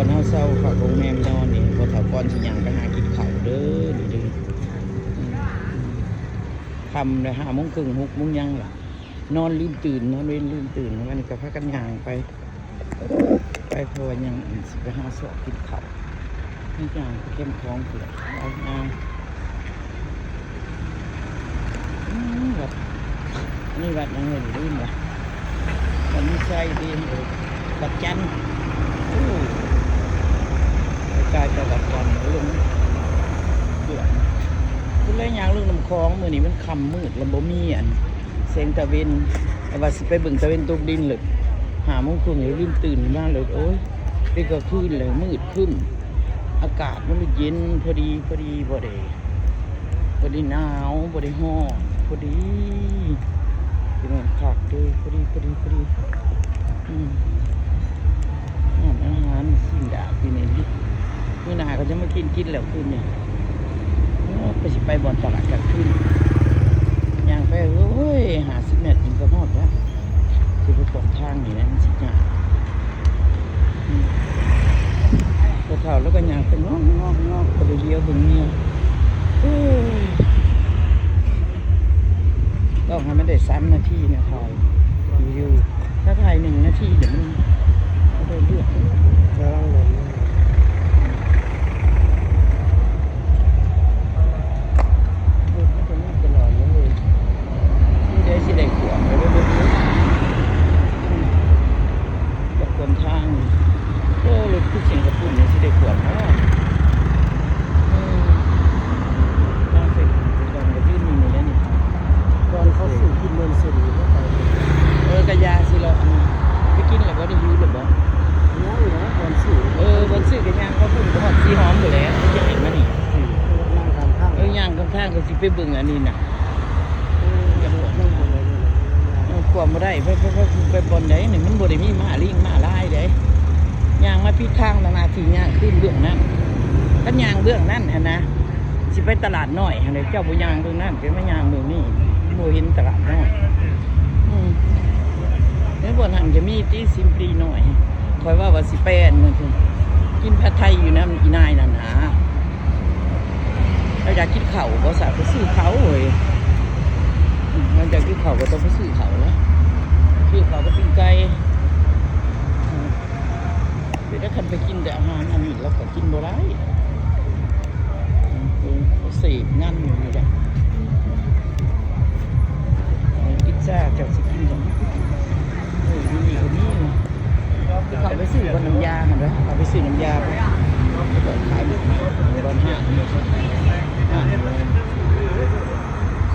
ຕອນເຮົາເຊົາພັກໂຮງແຮມນອນນີ້ ພໍ່ເຖົ້າກ່ອນຊິຍ່າງໄປຫາກິນເຂົ້າເດີ ນີ້ເດີ ຄ່ຳແລ້ວ ຫ້າໂມງເຄິ່ງ ຫົກໂມງຫຍັງລະ ນອນລືມຕື່ນ ນອນເວັນລືມຕື່ນ ວັນນີ້ກໍພາກັນຍ່າງໄປ ໄປ ເພາະວ່າຍັງຊິໄປຫາຊອກກິນເຂົ້າ ຍ່າງໄປແຄມຂອງພຸ້ນລະ ເອົາຍ່າງ ອືມ ວັດ ອັນນີ້ວັດຫຍັງເອີຍ ລືມລະ ວັດມີໄຊເດ້ ເອີ ວັດຈັນ ໂອ້ ກາຍຈາກວັດຈັນລົງ ເພື່ອ ຜູ້ໃດຍ່າງລົງນ້ຳຂອງ ມື້ນີ້ມັນຄ່ຳມືດ ແລ້ວບໍ່ມີອັນ ແສງຕາເວັນ ແຕ່ວ່າຊິໄປເບິ່ງຕາເວັນຕົກດິນເລີຍ ຫ້າໂມງເຄິ່ງເລີຍ ລືມຕື່ນມາເລີຍ ໂອ້ຍ ເປັນກາງຄືນເລີຍ ມືດຄຶ້ມ ອາກາດມັນເຢັນພໍດີ ພໍດີ ບໍ່ໄດ້ ບໍ່ໄດ້ໜາວ ບໍ່ໄດ້ຮ້ອນ ພໍດີ ຊິແມ່ນຄັກເດ້ ພໍດີ ພໍດີ ພໍດີ ອືມ ຮ້ານອາຫານຊີ້ນດາດຢູ່ນີ້ ມື້ໜ້າກໍຈະມາກິນ ກິນແລ້ວຄືນນີ້ ໂອ້ ກໍຊິໄປບ່ອນຕະຫຼາດກາງຄືນ ຍ່າງໄປ ໂອ້ຍ ຫ້າສິບແມັດ ມັນກໍຮອດແລ້ວ ຊິໄປຂວາງທາງນີ້ແຫຼະ ມັນຊິຍາກ ອືມ ພໍເຖົ້າແລ້ວກໍຍ່າງໄປງອກໆໆ ກໍໄດ້ຫຼຽວເບິ່ງເມຍ ເອີຍ ຕ້ອງໃຫ້ມັນໄດ້ສາມນາທີນະ ຖ່າຍວິດີໂອ ຖ້າຖ່າຍໜຶ່ງນາທີ ດຽວມັນບໍ່ໄດ້ເລື່ອງ ກຳລັງເລີຍ ລົດມັນກໍມີຕະຫຼອດເລີຍ ນີ້ໄດ້ຊິໄດ້ຂວາງໄປເບິ່ງ ຈະຂວາງທາງ ໂອ້ ລົດຄືສຽງກະປຸ້ນນີ້ ຊິໄດ້ຂວາງເນາະ ເອີ ທາງເສັ້ນທາງກະຢືນຢູ່ນີ້ແຫຼະນີ້ ກ່ອນເຂົາຊື້ກິນເມືອງເສັ້ນນີ້ໄປ ເອີ ກະຢ່າຊິເລາະ ໄປກິນແລ້ວບໍ່ ໄດ້ຫິວແລ້ວບໍ່? ຍັງນະ ກ່ອນຊື້ ເອີ ກ່ອນຊື້ກະຍ່າງເຂົ້າພຸ້ນ ກະຮອດສີຫອມພຸ້ນແຫຼະ ໄປກິນອີກມານີ້ ອືມ ຍ່າງຂ້າມທາງ ເອີ ຍ່າງຂ້າມທາງ ກໍຊິໄປເບິ່ງອັນນີ້ນະ ເອີ ຍັງບໍ່ໄດ້ ເອີ ຂວາງບໍ່ໄດ້ ໄປ ໄປ ໄປ ໄປບ່ອນໃດນີ້ ມັນບໍ່ໄດ້ມີມ້າລີງມ້າລາຍເດ້ ຍ່າງມາຜິດທາງ ໜ້າທີ່ຍ່າງຄືນເບື້ອງນັ້ນ ຄັນຍ່າງເບື້ອງນັ້ນຫັ້ນນະ ຊິໄປຕະຫຼາດນ້ອຍຫັ້ນແຫຼະ ເຈົ້າບໍ່ຍ່າງເບື້ອງນັ້ນ ເຈົ້າມາຍ່າງເບື້ອງນີ້ ບໍ່ເຫັນຕະຫຼາດນ້ອຍ ອືມ ໃນບ່ອນຫັ້ນກະມີຕິ ຊິມປຣີນ້ອຍ ຂ້ອຍເວົ້າວ່າຊິໄປອັນນັ້ນ ກິນຜັດໄທຢູ່ນຳອີ່ນາຍນັ້ນນະ ລາວຢາກກິນເຂົ້າບໍ່ຊະ ໄປຊື້ເຂົ້າເວີຍ ອືມ ລາວຢາກກິນເຂົ້າກໍຕ້ອງໄປຊື້ເຂົ້າແຫຼະ ຊື້ເຂົ້າກັບປີ້ງໄກ່ ອືມ ແຕ່ຄັນໄປກິນແຕ່ອາຫານອັນນີ້ ລາວກໍກິນບໍ່ໄດ້ ອືມ ເສບງັນຢູ່ນີ້ແຫຼະ ເອີ ພິດຊາເຈົ້າຊິກິນຫຍັງ ເອີ ຢູ່ນີ້ກໍມີ ເຂົ້າໄປຊື້ບ່ອນນ້ຳຢາຫັ້ນເດີ້ ເຂົ້າໄປຊື້ນ້ຳຢາ ເຂົ້າໄປ